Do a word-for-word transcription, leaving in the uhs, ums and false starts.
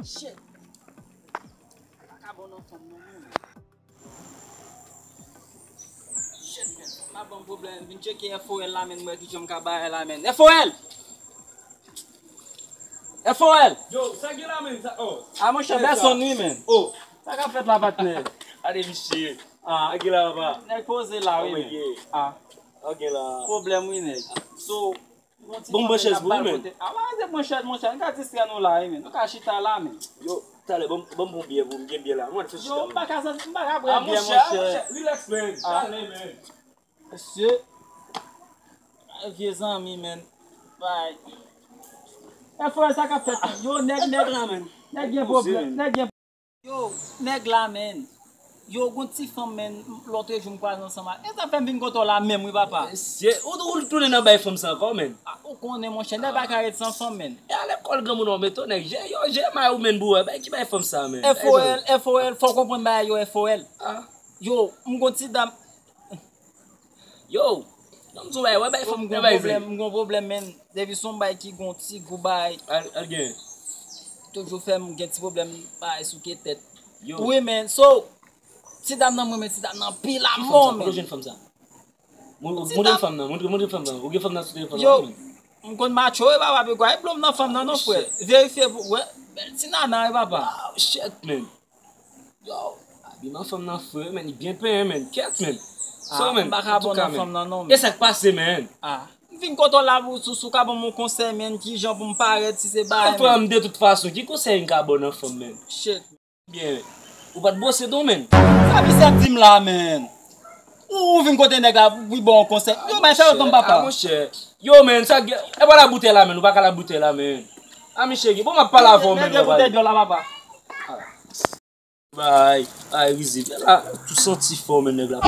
Shit. Pa ka bon nan fanm nan, non. Shit, man. Pa ban m pwoblèm. Vin tcheke F O L la, man. Mwen ki jan m ka bay la, man. F O L! F O L! Yo, sa gen la, man? Sa, oh. Ah, monchè, Bèsonn, wi, man. Oh. Sa k ap fèt la, patnè? Gade misye. Ah. Sa gen la, papa? Nèg poze la, wi, man. Ah. Sa gen la? Pwoblèm, wi, nèg. So, bon, bon chèz pou ou, man. Ah, pa rete pran chèz, monchè. Nou ka distrè nou la, wi, man. Nou ka chita la, man. Yo, talè, bon, bon, bon byè pou m, gen byè la. Mwen, fè chita. Yo, m pa ka santi, m pa ka bwè byè, monchè. Ah, monchè, relax, man. Ah. Talè, man. Mesye, vye zanmi, man. Bay. E frè, sa k ap fèt? Yo, nèg, nèg, nèg gen pwoblèm, nèg gen. Yo, nèg la, man. Yo, gon ti fanm, man, lòt jou m kwaze ansanm ak. E sa fè m vin kote w la menm, wi, papa. Mesye, ou, ou tounen nan bay fanm sa ankò, man. Ah, ou konnen, monchè, nèg pa ka ret san fanm, man. E a lekòl granmoun an mete w, nèg. Je, yo, je may ou, man, pou wè. Bay ki bay fanm sa, man. F O L, F O L, fò w konprann bagay yo, F O L. Ah. Yo, m gon ti dam. Yo, non, m di w, wè, wè, bay fanm nan bay zen. M gon pwoblèm, man. Depi se yon bay ki gon ti gou bay. Al, al gen. Toujou fè m gen ti pwoblèm bay sou ke tèt. Yo. Wi, man. So, ti dam nan, mwen, men ti dam nan pil amò, man. Kote w jwenn fanm sa? Montre m fanm nan, montre, montre m fanm nan. Ou gen fanm nan sou telefòn la, man. Yo, m konn match, wi, papa, pe kwa, e blòm nan fanm nan, non, frè. Verifye pou, wè, bèl ti nana, wi, papa. Oh, shit, man. Yo, abiman fanm nan fre, man, li byen penyen, man. Kèt, man. Ah, so, man, m pa ka bon nan fanm nan, non, man. E sa k pase, man? Ah, m vin kote w la pou, si w ka ban m yon konsèy, man, ki jan pou m parèt, si se bagay, man. Frè m, de tout fason, ki konsèy m ka ba w nan fanm, man? Shit. Byen, ou pa t bwose don, man. Sa misye ap di m la, man? Ou, ou vin kote nèg la, pou ba w yon konsèy. Yo, bay sa yo tann, papa. Ah, monchè. Yo, man, sa, e pa la boutèy la, man, ou pa ka la boutèy la, man. Ah, misye, bon, m ap pale avè w, man. Nèg gen boutèy dyòl la, papa. Bay, bay, rizib. La, tou santi fò, men nèg la.